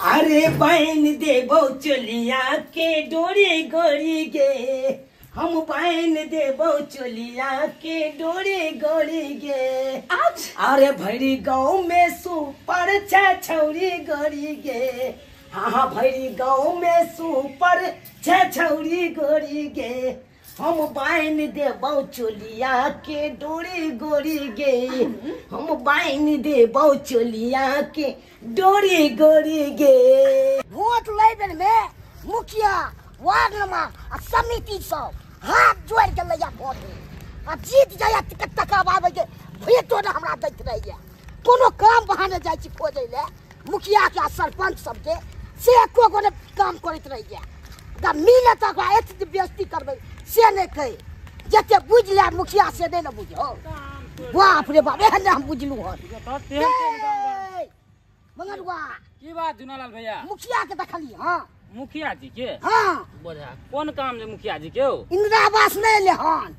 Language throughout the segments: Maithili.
अरे बहन देबो चोलिया के डोरी गोरी गे, हम बहन देबो चोलिया के डोरी गोरी गे। अरे भरी गाँव में सुपर छौरी गोरी गे, हाँ भरी गाँव में सुपर छौरी गोरी गे, हम बहन देबो चोलिया के डोरी गोरी गे, हम बहन देबो चोलिया के डोरी गोरी गे। वोट लेबे में मुखिया वार्ड नंबर आ समिति सब हाथ जोड़ के लैया वोट आ जीत जाया तकर बाद के भेटो न हमरा दैत रहैया। कोनो काम बहाने जाइ छी खोजै ले मुखिया के आ सरपंच सबके, से एको गो ने काम करैत रहैया। त मिले तक एते बेइज्जती करबै से नहि कहि, जते बुझि ले मुखिया से नहि ने बुझो। बाप रे बाप, एहन हम बुझलू हन। मंगलुआ की बात जुनालाल भैया? मुखिया के देखली? हाँ मुखिया जी के? हाँ। बोझा कोन काम ले मुखिया जी के? इंदिरा आवास नहीं ले हन।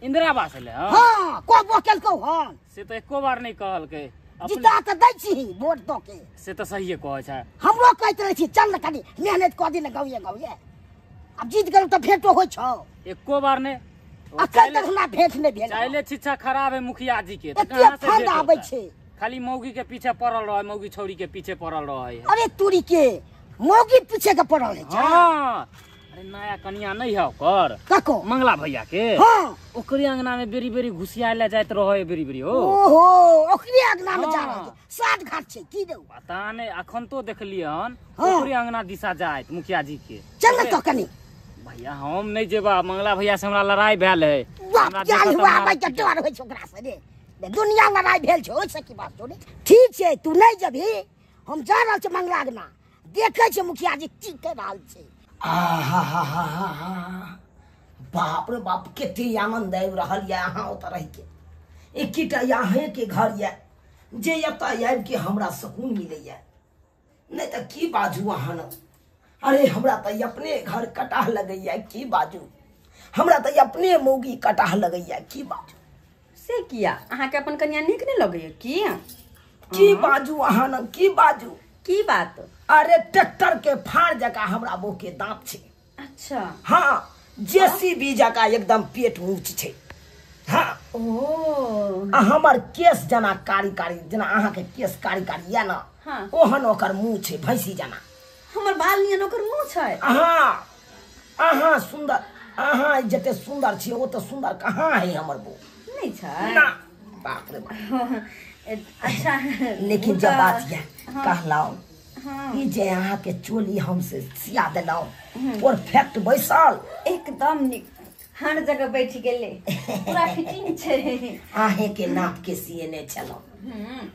इंदिरा आवास ले? हाँ। को बोकेलको हन? से तो एको बार नहीं कहलके। जिता त दै छी वोट दो के। से तो सहीए कहै छै। हमरो कहैत रहै छी चल न कनी मेहनत कऽ दी न गाँवे गाँवे, अब जीत गेलौ त भेंटो होइ छौ। एको बार नहीं अखन तक हमरा भेंट नहीं भेल। चाहे शिक्षा खराब है मुखिया जी के, एते फंड आबै छै, खाली मौगी के पीछे पड़ल रहे, मौगी छौरी के पीछे पड़ल रहे। अरे तुरी के मौगी पीछे के पड़ल है। हाँ। अरे नया कनिया नहीं है ओकर, कको मंगला भैया के। हाँ। ओकरे अंगना में बेरी बेरी घुसिया ले जाइत रहे, बेरी बेरी। हो ओहो ओकरे अंगना में जा रहल सात घाट छै की देऊ पता नहीं। अखन तो देखलिए हन ओकरे अंगना दिशा जाइत मुखिया जी के। चल न तो कनी भैया, हम नहीं जेबा, मंगला भैया से हमरा लड़ाई भेल है। बाप जान हुआ भाई के डर होय छै ओकरा से रे, दुनिया लड़ाई भेल छै ओइ से की बात छोड़ी। ठीक छै तू नहीं जबही, हम जा रहल छी मंगला अंगना, देखै छै मुखिया जी की कर रहल छै। आहा हा हा हा, बाप रे बाप कते आनंद आबि रहल यऽ अहाँ ओतऽ रहिके। एकेटा अहेँके घर यऽ जे एतऽ आबिके हमरा सुकून मिलैया, नहि तऽ की बाजू अहाँ न। अरे हमरा तऽ अपने घर कटाह लगैया, की बाजू, हमरा तऽ अपने मौगी कटाह लगैया, की बाजू। से किया अहाँके अपन कनिया नीक नहि लगैया की? की बाजू अहाँ न, की बाजू, की बात? अरे ट्रैक्टर के फाड़ जका हमरा बो के दांत छै। अच्छा। हाँ जेसीबी जका एकदम पेट ऊंच छै। हाँ। ओ आ हमर केस जना कारी कारी, जना अहाँ के केस कारी कारी या ना। हाँ। ओहन ओकर मुंह छै भैंसी जना। हमर बाल नियन ओकर मुंह छै। हाँ अहाँ सुंदर, अहाँ जते सुंदर छी ओ तऽ सुंदर कहाँ है हमर बो नहीं छै ना। बाप रे बाप। अच्छा लेकिन जब बात यह कहलाओ। हाँ। ई जे अहाँ के चोली हमसे सिया देलहुँ परफेक्ट बैसल एकदम नीक, हर जगह बैठ गेले, पूरा फिटिंग छै। अहें के नाप के सिएने छलहुँ।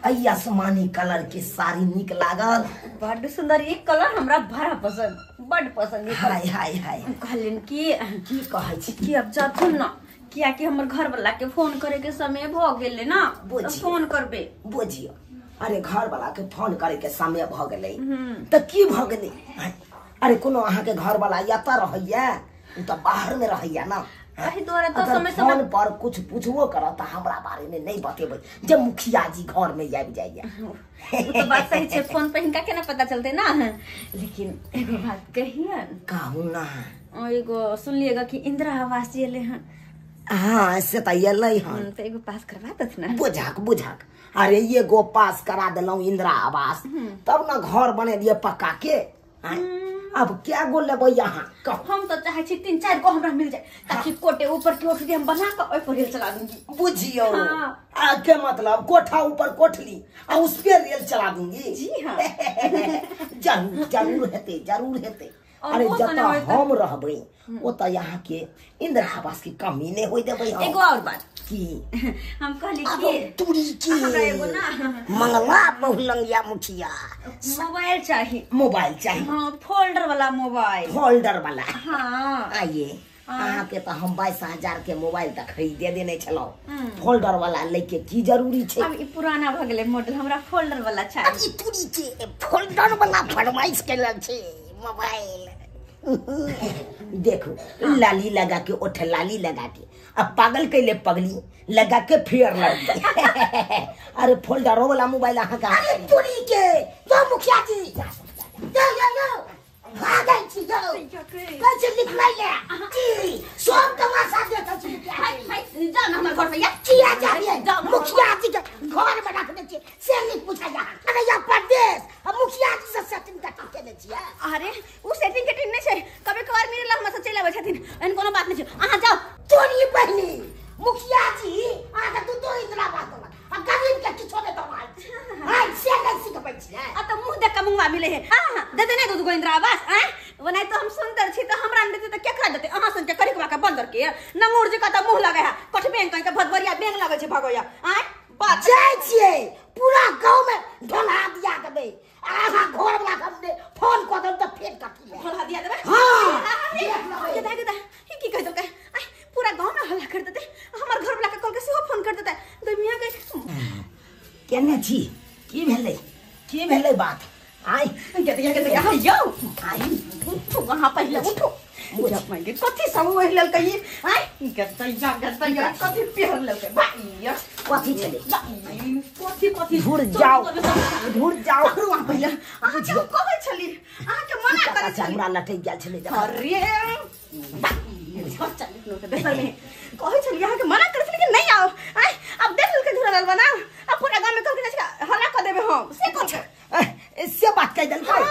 अई आसमानी कलर के साड़ी नीक लागल, बड सुंदर। एक कलर हमरा बड़ा पसंद, बड पसंद। हाय हाय हाय। कहलिन कि की कहै छी कि अब जाथुन न, कियाकि हमर घर वाला के फोन करे के समय भ गेले ना, फोन करबे बुझियो। अरे घर वाला के फोन करे के समय भ गेलै त की भ गेलै? अरे कोनो अहाँ के घर वाला एतऽ रहैया, उ त बाहर में रहैया ना, एहि दुआरे त समय समय फोन पर कुछ पूछबो करत हमरा बारे में नहीं बतेबै जब मुखिया जी घर में आबि जाइया। उ त बात सही छै, फोन पे हिनका केना पता चलते ना। लेकिन एगो बात कहियन? कहू ना। एगो सुनलिएगा कि इंदिरा आवास जी एले हन? हाँ से त एलै हन। त एगो पास करवा दत ना। बुझाक बुझाक। अरे ये गो पास करा देलहुँ इंदिरा आवास, तब ना घर बनेलिए पक्का के। अब क्या गो लेबै अहाँ? हम तो चाहे छी 3-4 गो हमरा मिल जाए, ताकि कोटे ऊपर के कोठली हम बना के ओइ पर रेल चला दूंगी। बुझियो। हाँ। आ के मतलब कोठा ऊपर कोठली आ उस पे रेल चला दूंगी। जी हाँ। जरूर जरूर हेतै, जरूर हेतै। अरे जतऽ हम रहबै ओतऽ यहाँ के इंदिरा आवास के कमी नहीं होय देबै। एगो और बात की हम कहली कि तुरी की हमरा एगो ना मंगला बहुलंगिया मुखिया मोबाइल चाहिए। मोबाइल चाहिए? हाँ फोल्डर वाला मोबाइल। फोल्डर वाला? हाँ। आइए अहाँ के तो हम 22,000 के मोबाइल तक खरीदे देने छलहुँ, फोल्डर वाला लेके की जरूरी छै? अब ई पुराना भ गेलै मॉडल, हमरा फोल्डर वाला चाहिए। अरे तुरी के फोल्डर वाला फरमाइश केलक छै मोबाइल। देखो लाली लगा के ओठ लाली लगा के अब पागल कैले पगली लगा के फेर लग। अरे फोल्डरो वाला मोबाइल अहाँ का। अरे तुरी के जो मुखिया जी कैसे निकलै ले की सब तमाशा देखै छी हाय जा ना हमर घर से या किया जाबियै मुखिया जी के घर में रखने छी से नहीं पूछा जा अरे या परदेश आ मुखिया जी से सेटिंग कटिंग केने छियै। अरे उ सेटिंग कटिंग नहीं छै, कभी कभार मिले ला हमरा से चलि आबै छथिन, एहन कोनो बात नहीं छै, अहाँ जाओ। तोरी बहिनी मुखिया जी अहाँ के दू इंदिरा आवास देलक आ गरीब के किछो नहि देलक। हाय से नहीं सिखबै छियै। आ त मुंह देख के मुंहवा मिले है। हां हां दे दे ने दू गो इंदिरा आवास। आय ओनाहि तो हम सुंदर छी त हमरा ने देते त केकरा देते? अहाँ सन के करिकवा के बंदर के नंगूर जे कत मुंह लगे है कठ बैंक के भदबरिया बैंक लगे छै भगोया। आय बात जाइ छियै पूरा गांव में ढोला दिया देबै। आहा घर वाला के हमने फोन क देब त फेर कथी है ढोला दिया देबै। हां देख लेबै। के दा ई की कह देलकै? आय पूरा गांव में हल्ला कर देते, हमर घर वाला के कल के सेहो फोन कर देते। दुनिया के केने छी की भेलै की भेलै बात? आय के यौ आय उठो वहां पहिले उठो। जब मैं कथी सब ओहि ललकै आय गतैया गतैया कथी पेहर ललकै भाई कथी छलै कथी कथी धुर जाओ धुर जाओ वहां पहिले अहाँ के कहै छली अहाँ के मना करै छली हमरा लटक गेल छलै। अरे कहै छली अहाँ के मना करै छली कि नहीं आओ। आय अब देख ललकै झूला बना अब पूरा गांव में कहके जाइ छै हल्ला क देबे हम से कहै से बात कह देलकै।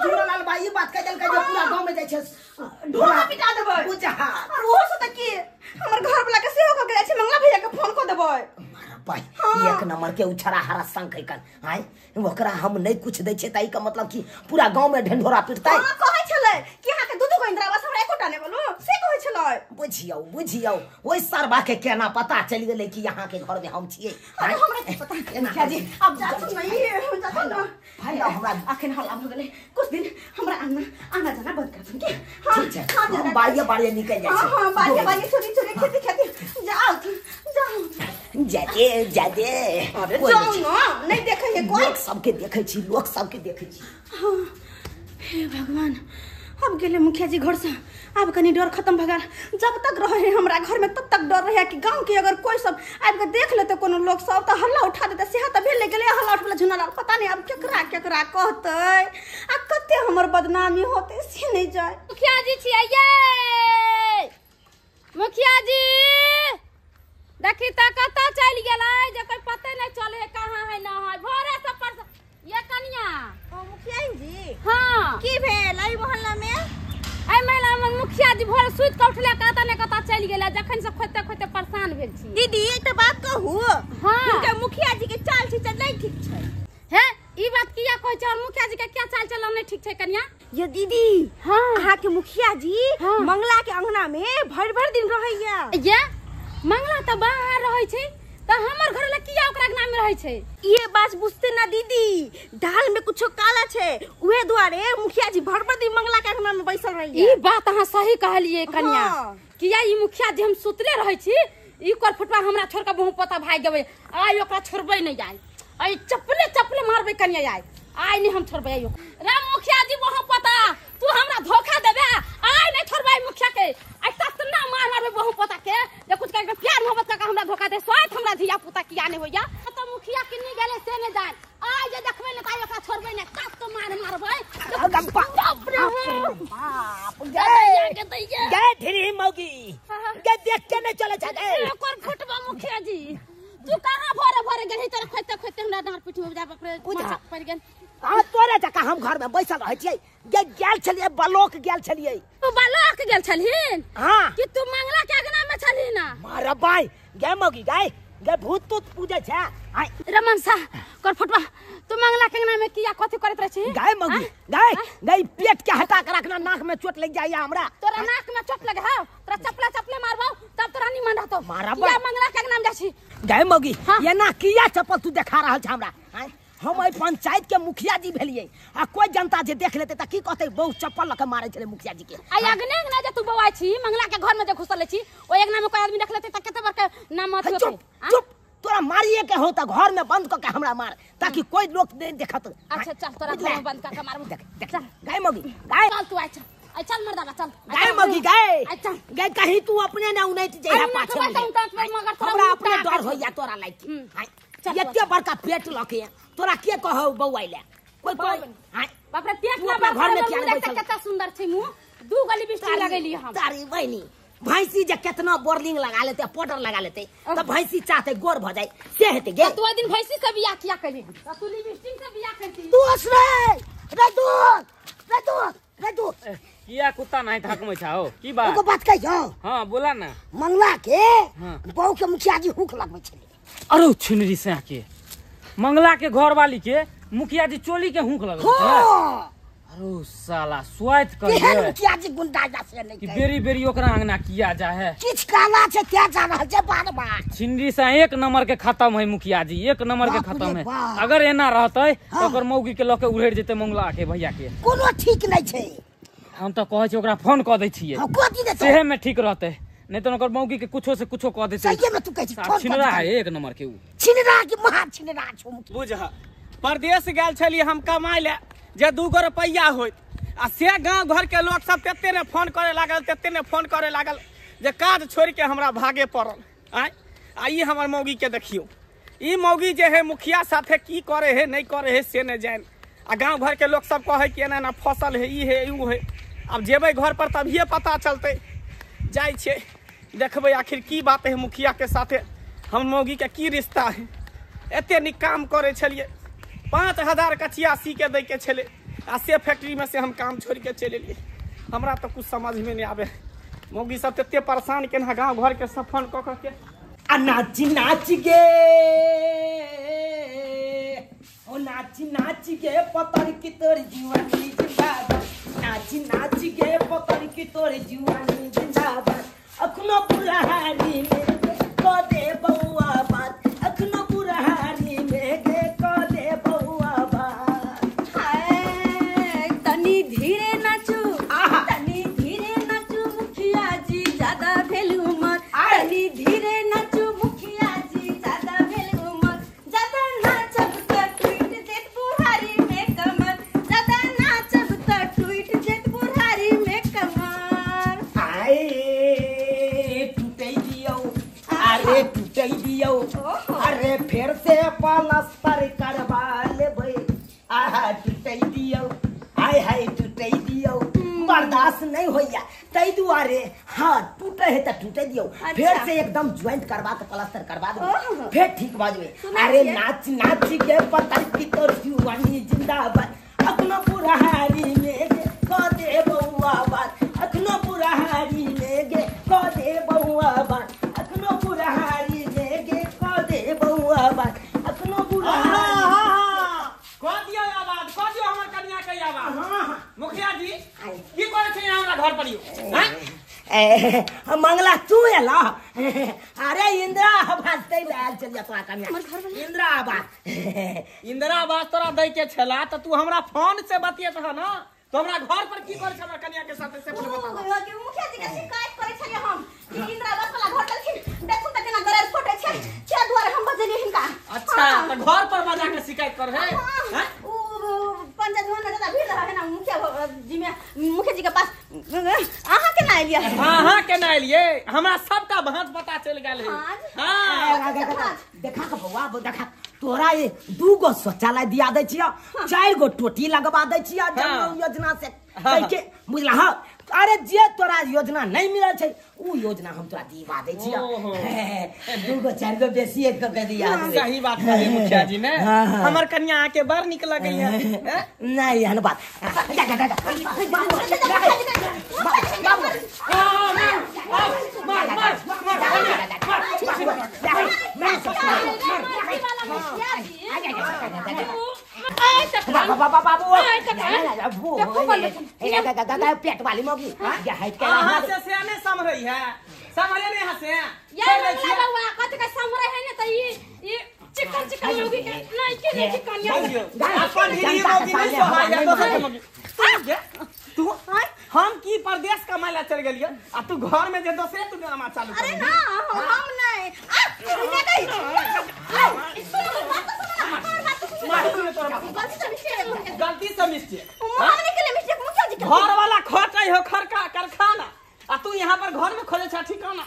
झूलालाल भाई ई बात कह देलकै जे पूरा गांव में जाइ छै ढोला पिटा देबै। बुझा और ओहो से त की हमर घर वाला के सेहो कह के जाइ छै मंगला भैया के फोन क देबै। मारा भाई एक नंबर के उछड़ा हरा संग कन आय ओकरा हम नहीं कुछ दै छै त ई के मतलब कि पूरा गांव में ढंढोरा पिटतै। हां कहै छलै कि अहाँ के दू दू गो इंदिरा आवास हमरा एकोटा नै बोलू से कहै छलै। बुझियौ बुझियौ ओइ सरबा के केना पता चलि गेलै कि यहाँ के घर में हम छियै। अरे हमरा की पता मुखिया जी अब जाथु नहीं जाथु ना भाई हमरा अखन हल्ला भ गेलै कुछ दिन हमरा आना आना जाना बंद कर दूं के। हां ठीक छै हम बारिये बारिये निकल जाइ छै। हां बारिये बारिये चोरी चोरी खेती खेती जाओ जाओ जादे जादे। अरे जाओ ना नहीं देखै है कोई। लोक सबके देखै छी लोक सबके देखै छी। हां हे भगवान अब गेले मुखिया जी घर से अब कनी डर खत्म भऽ गेल। जब तक रहे हमरा घर में तब तक डर रहे कि गांव के अगर कोई सब आबि के देख लेते कोनो लोग सब त हल्ला उठा देते। सेहा त भेल गेले हल्ला उठबला झुनालाल पता नहीं अब केकरा केकरा कहतै आ कते हमर बदनामी होते से नहीं जाए। मुखिया जी छियै ये मुखिया जी देखी त कतऽ चलि गेलै जे कोई पते नहीं चले है कहाँ है ना है भोरे से पर ये कनिया। ओ मुखिया जी हां की भेल एहि मोहल्ला में? एहि महिला में मुखिया जी भोरे सुति के उठले कतऽ ने कतऽ चलि गेलै जखन से खोजते खोजते परेशान भेल छी। दीदी एकटा बात कहू? हां हुनकर मुखिया जी के चाल छी नहीं ठीक छै। हे ई बात किया कहै छै और मुखिया जी के क्या चाल चलन नहीं ठीक छै कनिया? ये दीदी हां अहाँ के मुखिया जी हाँ। मंगला के अंगना में भर भर दिन रहैया। ये मंगला त बाहर रहै छै त हमर घर लग किया ओकरा अंगना में रहै छै? ये बात बुझते ना दीदी दाल में कुछो काला छै उहे दुआरे मुखिया जी भर भर दिन मंगला के अंगना में बैसल रहैया। ई बात अहाँ सही कहलिए कनिया। हाँ। किया ई मुखिया जी हम सुतले रहै छी ई कर फुटवा हमरा छोड़ के बहु पता भाग गेबै आइ ओकरा छोड़बै नहीं आइ आई चप्पले चप्पले मारबै कनिया आइ आइ नहीं हम छोड़बै आइ राम मुखिया जी बहु पता तू हमरा धोखा देबे आइ नहीं छोड़बै मुखिया के आइ ततना मार मारबै बहु पता के जे कुछ कह के प्यार मोहब्बत का हमरा धोखा दे स्वार्थ हमरा धिया पुता किया नहीं होइया त मुखिया किन्नी गेलै से नहीं जान आइ जे देखबै ने ताइ ओकरा छोड़बै ने तत तो मार मारबै बाप रे बाप गए गए ढेरी मौगी गए देख के नहीं चले छै गए ओकर फुटबा मुखिया जी तू कहां भोरे भोरे गेलही तोरा खोजते खोजते हमरा डांर पीठ में जा बाप रे बुझा। पड़ गेल। हां तोरे जका हम घर में बैसल रहै छियै गे गेल छलियै बलोक गेल छलियै। तू बलोक गेल छलहिन? हां कि तू मंगला के अंगना में छलही ना? मारा बाई गे मौगी गए गे भूत तूत पूजै छै। आय रमन साह कर फुटवा तू मंगला के अंगना में किया कथी करैत रहै छी? गाय मौगी गाय गाय पेट के हटा के रखना नाक में चोट लग जाइया हमरा। तोरा नाक में चोट लगे हौ तोरा चपला चपले मारबौ तब तोरा निमन रहतौ। मारा किया मंगला के अंगना में जाइ छी? गाय मौगी हाँ। एना किया चप्पल तू देखा रहल छ हमरा? आय हम एहि पंचायत के मुखिया जी भेलियै आ कोई जनता जे देख लेते त की कहतै बहु चप्पल लके मारै छलै मुखिया जी के। आ अगने अंगना जे तू बौआइ छी मंगला के घर में जे घुसल छी ओइ अंगना में कोई आदमी देख लेते त कते बड़का नाम अथी होतै। चुप चुप तोरा मारिए के हो त घर में बंद क के हमरा मार ताकि कोई लोग नहीं देखत। अच्छा चल तोरा घर में बंद क के मारबो। देख देख गाय मौगी गाय चल तू आ चल आ चल मर्दाबा चल गाय मौगी गाय अच्छा गाय कहीं तू अपने ना उनैत जइहा पाछे हमरा अपने डर होइया तोरा लाइक। एते बड़का पेट लके तोरा के कहौ बौआइ ले कोई कोई बाप रे पेट ना घर में किया बैसल कितना सुंदर छै मुंह। दू गो लिपस्टिक लगेली हम। तारी बहिनी भैंसी जे केतना बोर्लिंग लगा लेते पाउडर लगा लेते त भैंसी चाहते गोर भ जाए से हेते गे। तो ओइ दिन भैंसी से बियाह किया कैली त तू लिपस्टिक से बियाह करती। दोस रे रे दोस रे दोस रे दोस किया कुत्ता नहीं थाकमै छा हो की बात ओको बात कहियो। हां बोला ना। मंगला के बहू के मुखिया जी हुक लगबै छले। अरे छिनरी से के मंगला के घर वाली के मुखिया जी चोली के हुक लगबै छले। अरे साला स्वाइत कर केहन मुखिया जी गुंडा जा से नहीं कि बेरी बेरी ओकरा अंगना किया जा है किछ काला छै क्या जा रहल छै बार बार। छिनरी से एक नंबर के खत्म है मुखिया जी, एक नंबर के खत्म है। अगर एना रहतै त ओकर मौगी के ल के उड़ेड़ जेतै मंगला के भैया के। कोनो ठीक नहीं छै। हम त कहै छी ओकरा फोन क दै छियै। हां क दी देतै सेहे में ठीक रहतै, नहीं तो ओकर मौगी के कुछो से कुछो क देतै। सही में तू कहै छी फोन छिनरा है एक नंबर के उ छिनरा के महा छिनरा छौ। बुझ परदेश गेल छली हम कमाय ले जे 2 गो रुपैया होइत आ से गांव घर के लोग सब तेते ने फोन करे लागल तेते ने फोन करे लागल जे काज छोड़ के हमरा भागे पड़ल। आय आ ई हमर मौगी के देखियो, ई मौगी जे है मुखिया साथे की करे है नहीं करे है से नहीं जान। आ गांव घर के लोग सब कहे कि एना एना फसल है ई है ऊ है। अब जेबै घर पर तभिए पता चलते। जाइ छियै देखबै आखिर की बात है मुखिया के साथे हम मौगी के की रिश्ता है। एते नीक काम करे छलियै, 5000 कचिया सी के दै के छलै आ से फैक्ट्री में से हम काम छोड़ के चलि एलियै। हमरा तो कुछ समझ में नहीं आवे। मौगी सब तते परेशान केना गांव घर के सब फोन क क के। आ नाच नाच गे ओ नाच नाच गे पतर की तोर जुआनी जिंदाबाद, नाच नाच गे पतर की तोर जुआनी जिंदाबाद। अखनो बुढ़ारी में क दे बउआ बात, अखनो बुढ़ारी में गे क दे बउआ बात। हाय तनी धीरे नाचू, तनी धीरे नाचू मुखिया जी ज्यादा भेल उमर, तनी धीरे नाचू मुखिया जी ज्यादा भेल उमर। ज्यादा नाचब त टूट जेत बुढ़ारी में कमर, ज्यादा नाचब त टूट जेत बुढ़ारी में कमर। आए टूटे दियो, अरे टूटे दियो, अरे फिर से पलस्तर करवा लेबै। आहा टूटे दियो, आय हाय टूटे दियो, बर्दाश्त नहीं होइया तै दुआरे। हाँ टूटे है त टूटे दियो। अच्छा। फिर से एकदम ज्वाइंट करवा के प्लास्टर करवा दो फिर ठीक भऽ जेबै। अरे नाच नाच के पतर की तोर जुआनी जिंदाबाद, अखनो बुढ़ारी में गे क दे बउआ बात, अखनो बुढ़ारी में गे क दे बउआ बात, अखनो बुढ़ारी में गे क दे बउआ बात, अखनो बुढ़ारी। क दियो आवाज, क दियो हमर कनिया के आवाज। मुखिया जी की करे छै हमरा घर पर यो? ए मंगला तू एला? अरे इंदिरा आवास तै आयल चल तोरा कनिया। इंदिरा आवास, इंदिरा आवास तोरा दै के छला त तू हमरा फोन से बतियत ह ना, तो हमरा घर पर की करे छै हमरा कनिया के साथे से बोल बताओ। मुखिया जी के शिकायत करे छलियै हम कि इंदिरा आवास वाला घर देलखिन, देखू त केना गरर फोटे छै, छे दुआरे हम बजेलियै हिनका। अच्छा त घर पर बजा के शिकायत कर है? हां उ पंचायत भवन में ज्यादा भीड़ रहे ना मुखिया जी में, मुखिया जी के पास अहाँ केना एलियै? अहाँ केना एलियै? हमरा सबका भांज पता चलि गेल है। हां देखा के बौआ देखा तोरा ये 2 गो शौचालय दिया दै छियो, 4 गो टोटी लगवा दै छियो जन योजना से कह के बुझला। हां अरे जे तोरा योजना नहीं मिलल छै उ योजना हम तोरा दिवा दै छियो। 2 गो 4 गो बेसी एक के दिया देबै। सही बात है मुखिया जी ने, हमर कन्या के बड़ निक लगै है। नहीं एहन बात। पेट वाली मौगी से से नहीं समझ है, समझे नहीं हसे यार बउआ कत के समरे है ने त ई चिकन चिकन मौगी के नहीं के नहीं चिकन अपन ही मौगी नहीं सोहाय दोसर के मौगी तू। हम की परदेश कमाय ला चल गेलियै आ तू घर में जे दोसरे तू ड्रामा चालू कर। अरे ना हम नहीं आ गई गलती से मिस्टेक, हमने के लिए मिस्टेक मुखिया जी के घर वाला खोटै हो खरका कारखाना आ तू यहाँ पर घर में खोले छा ठिकाना।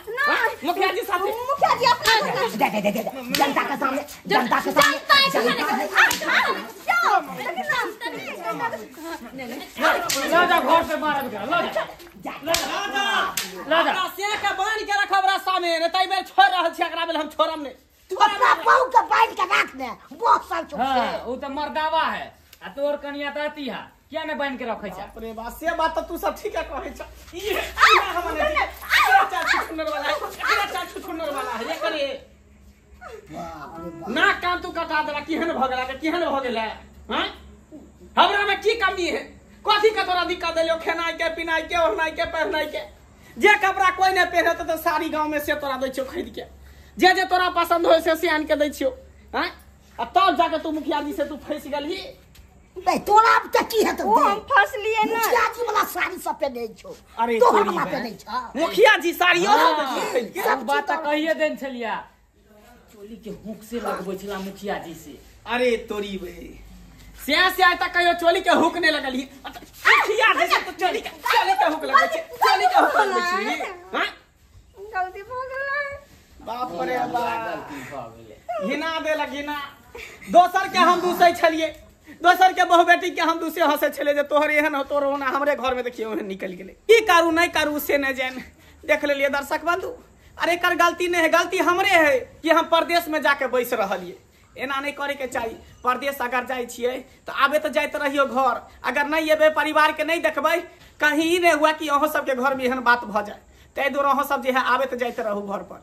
मुखिया जी साथे मुखिया जी अपना दे दे दे जनता के सामने, जनता के सामने, जनता के सामने। ल जा घर से मारब एकरा ल जा ल जा जा से के बांध के रखब रास्ता में ने तई बेर छोड़ रहल छी एकरा बेर हम छोड़म ने। तू अपना बहू के बांध के राख ने बहुत साल चुप से। हां उ त मर्दावा है आ तोर कनिया त अति है किया ने बांध के रखै छ। बाप रे बाप से बात त तू सब ठीक है कहै छ। ई हमने एकरा चाल छुछुनर वाला है एकरा चाल छुछुनर वाला है एकरे ना कान तू कटा देला केहन भ गेला केहन भ गेला हैं हमरा में की कमी है कथी के तोरा दिक्कत देलियो खेनाइ के पिनाइ के ओढ़नाइ के पहनाइ के जे कपड़ा कोई नहीं पहनत त सारी गांव में से तोरा दै छियो खरीद के जे जे तोरा पसंद होय से आन के दै छियो हैं आ तब जाके तू मुखिया जी से तू फंस गेलही। नहीं तोरा अब त की है तो हम फंस लिए ना मुखिया जी वाला साड़ी सब पे नहीं छो अरे तोहर वाला पे नहीं छ मुखिया जी साड़ियो खरीद के सब बात कहिए देन छलिया चोली के हुक से लगबै छला मुखिया जी से। अरे तोरी बे से आय तक कहियो चोली के हुक नहीं लगलही मुखिया जी से तो चोली के हुक लगै छै चोली के हुक लगै छै हैं गलती भ गेलै। बाप रे बाप गलती भ गेलै घिना देलक घिना। दोसर के हम दूसै छलिए दोसर के बहु बेटी के हम दूसरे हंसे छलिए जे तोहर एहन हो तोहर ओना हमरे घर में देखियो ओहन निकल गेलै की करू नहीं करू से नहीं जान। देख लेलिए दर्शक बंधु अरे एकर गलती नहीं है गलती हमरे है कि हम परदेश में जाके बैस रहलिए एना नहीं करे के चाही। परदेश अगर जाइ छियै तो आबे तो जाइत रहियो घर अगर नहीं एबै परिवार के नहीं देखबै कहीं ई नहीं हुआ कि अहाँ सबके घर में एहन बात भ जाए ताहि दुआरे अहाँ सब जे है आबे तो जाइत रहू घर पर।